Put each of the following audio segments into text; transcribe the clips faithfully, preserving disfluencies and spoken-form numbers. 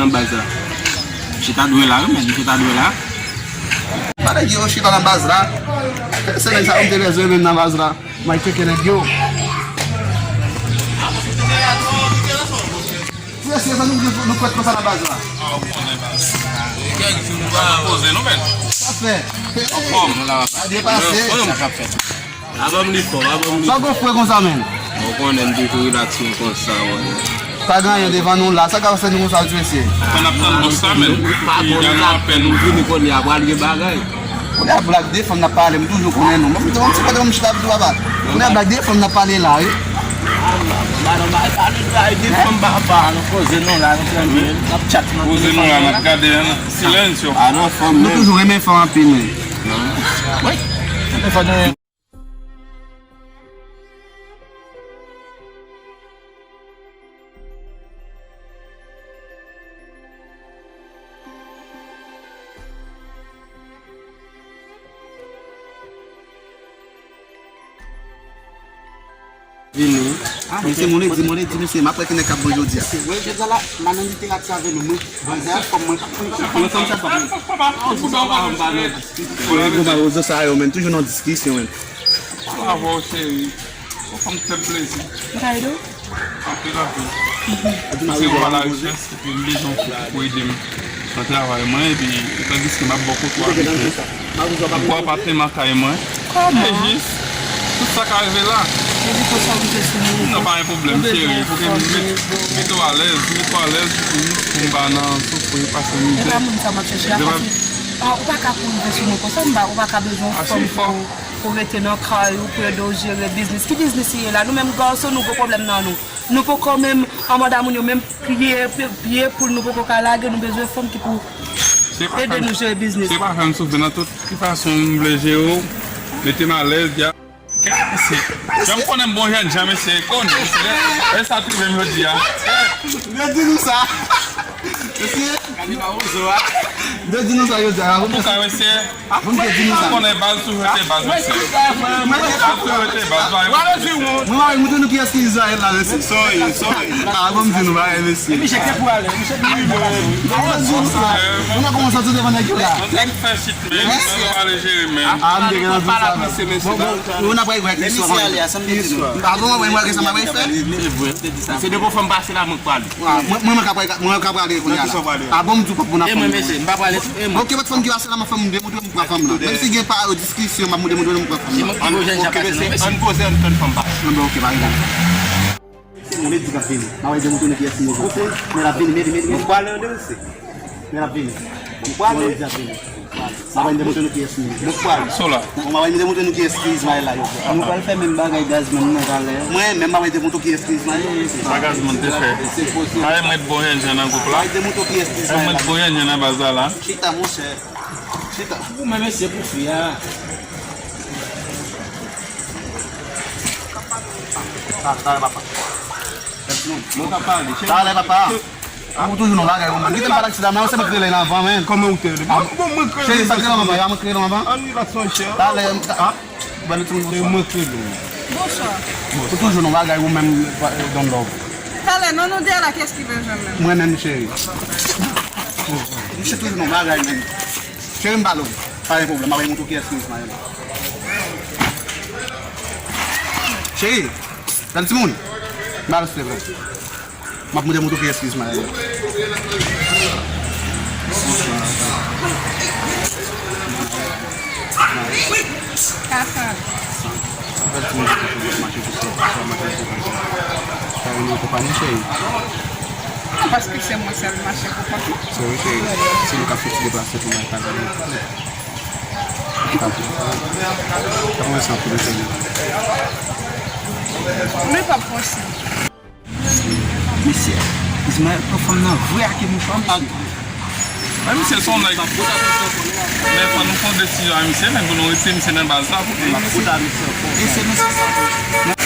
nan baz la. Misye ta dwe la, wi, men misye ta dwe la. Pa nèg yo chita nan baz la. Se nèg sa yo m te bezwen menm nan baz la. M al tcheke nèg yo. Mesye, sa nou, nou, nou kwèt konsa nan baz la. Kèk jou nou pa poze nou menm. Sa fè. Anfòm. Sa depase. Sa k ap fèt. Avan m li fò, avan m li fò. Sa gon fre konsa menm. Ou konnen m toujou relax mwen konsa, mwen. Pa gen anyen devan nou la, sa k ap fè nou konsa tou mesye? Mwen ap tann bòs la menm. Depi jan nou ap fè nou vini kounye a pral gen bagay. Kounye a blag de fanm n ap pale, m toujou konnen nou. Mwen m te yon ti kote m chita tou papa. Kounye a blag de fanm n ap pale la, wi. Madan bay pale la, de fanm papa, nou poze nou la, nou tranquille, n ap chat nan telefòn la. Poze nou la, n ap gade an silensyo. Ah non, fanm menm. Nou toujou renmen fanm anpil, men. Wi. Fò nou vini. Ah, mesye, mwen di, mwen di, mesye, m ap wè ki nèg k ap bon jodi a. Mwen, jodi a la, m nan literati avè nou, mwen. Mwen, se fòm mwen. Mwen, fòm sa fòm. Mwen, fòm sa fòm. Mwen, konpa rezo sa yo, men, toujou nan diskisyon, men. Bravo, cheri. Ou fè m fè m plezi. Anpil, anpil. Se yon la richès, epi m bezwen w pou ede m nan travay mwen, epi tandiske m ap bò kote w abite. M pran apatman kay mwen. Kòman? E jis, tout sa ka rive la. Epi konsa w rive sou mwen. Non, pa gen pwoblèm, cheri. Fòk m met, met ou alèz, met ou alèz pou, pou m pa nan soufri, pase mizè. E pa moun sa m ap chèche a, paske, ah, ou pa ka pou rive sou mwen konsa, m pa, ou pa ka bezwen yon fanm pou Pou rete nan kay ou, pou ede w jere biznis. Ki biznis li ye la? Nou menm gason, nou gen pwoblèm nan nou. Nou poko menm, an mòd a moun yo menm, pye, pye, pye poul nou poko ka lage, nou bezwen fanm ki pou ede nou jere biznis. Se pa fè m soufri nan tout ki fason m vle jere w, mete m alèz, ya. Gade mesye. Jan m konnen m bon jènjan, mesye, konnen, mesye. E sa k rive m jodi a. Yo di nou sa. Mesye. Gade pa wozo a. Yo di nou sa, yo di a. Antouka, mesye. Bon, Bondye di nou sa. Konnen baz toujou rete baz, mesye. Baz toujou rete baz, pa gen pwoblèm. Mwen pa moutre nou kiyès ki Izrayèl la, mesye. Sorry, sorry. Ah, bon, m di nou bagay, mesye. Misye te pou ale, misye te pou ale. Mwen pa kòmanse antre devan nèg yo la. Nèg fè shit, men. Mwen pa ale jere, men. Ah, m te gen anvi sa. Bon, bon, nou n ap pale wè ki swa. Ah, bon, mwen wè sa m ap fè. Se de bon fanm pase la, mwen k prale. Ah, mwen, mwen, mwen ka prale, mwen ka prale kounye a la. Ah, bon, m di w pòt pou n ap fè. E mwen, mesye, m pa prale tou, e mwen. Ok, pòt fanm ki pase la, m ap fè m demontre. Pran fanm nan. Menm si gen pa yo diskisyon, m ap monte, monte, m pran fanm nan. An poze, an tann fanm pa. Nan, bon, ok, pa gen. Se moun di k ap vini. M ap demontre nou kiyès ki move. Men l ap vini, men, men, men. Mwen pwale an de mesye. Men l ap vini. Mwen pwale. Mwen di ap vini. M ap demontre nou kiyès ki move. Mwen pwale. Sola. Mwen ap demontre nou kiyès ki Izmayèl la, yo. Nou pral fè menm bagay Gazman nan talè. Mwen menm, m ap demontre w kiyès ki Izmayèl. Sa Gazman te fè. Kare mwen bon jènjan nan gwoup la. Mwen bon jènjan nan baz la la. Chita, monchè. Chita. Ou menm mesye pou fi a. Talè, talè, papa. Mwen ka pale. Talè, papa. Ou toujou nan bagay, ou menm. Kite m pale ak ti dam nan, se mwen ki rele l anvan, men. Kòman ou te rele? Mwen, mwen, mwen ki rele. Cheri, sa k rele anvan, ya, mwen ki rele anvan. Ann relax, monchè. Talè, ah. Ban nou ti moun. Se mwen ki rele. Bonswa. Ou toujou nan bagay ou menm, Don Love. Talè, non, nou deyò la, kiyès ki vle jwenn menm? Mwen menm, cheri. Misye toujou nan bagay menm. Cheri, m ba lòd. Pa gen pwoblèm, m ap montre w kiyès ki Ismaël. Cheri, bèl timoun. Ba lòd, silvouplè. M ap montre w kiyès ki Ismaël. Papa. Bèl timoun ki toujou ap mache pou sèl, mache pou sèl. Sa vin nan konpayi, cheri. Non, paske se mwen sèl mache pou kont mwen. Se vre, cheri. Si nou ka fè ti deplase pou mwen, pa gen pwoblèm. Sa pou sa pou de sèl. Men pa posib. Mesye, Ismaël pran fanm nan vre ak mouchwa, m pa. Men misye se yon nèg. Men fò nou pran desizyon a misye, men pou nou retire misye nan baz la pou. E se mesye sa tou.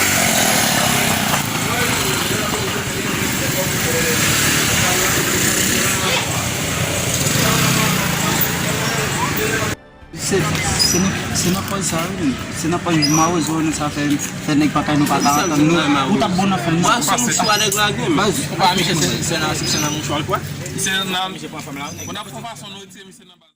Se, se nan, se nan pòz sa, wi. Se nan pòz mawozo, nou sa fè, fè nèg pa kay nou pa ka antann nou. Ou t ap bon nan fanm nan. Mwen se mouchwa nèg la gen. Baz. Ou pa misye se, se nan, se nan mouchwa l kwè? Se nan, misye pran fanm la. Bon, n ap fè fason nou retire misye nan baz.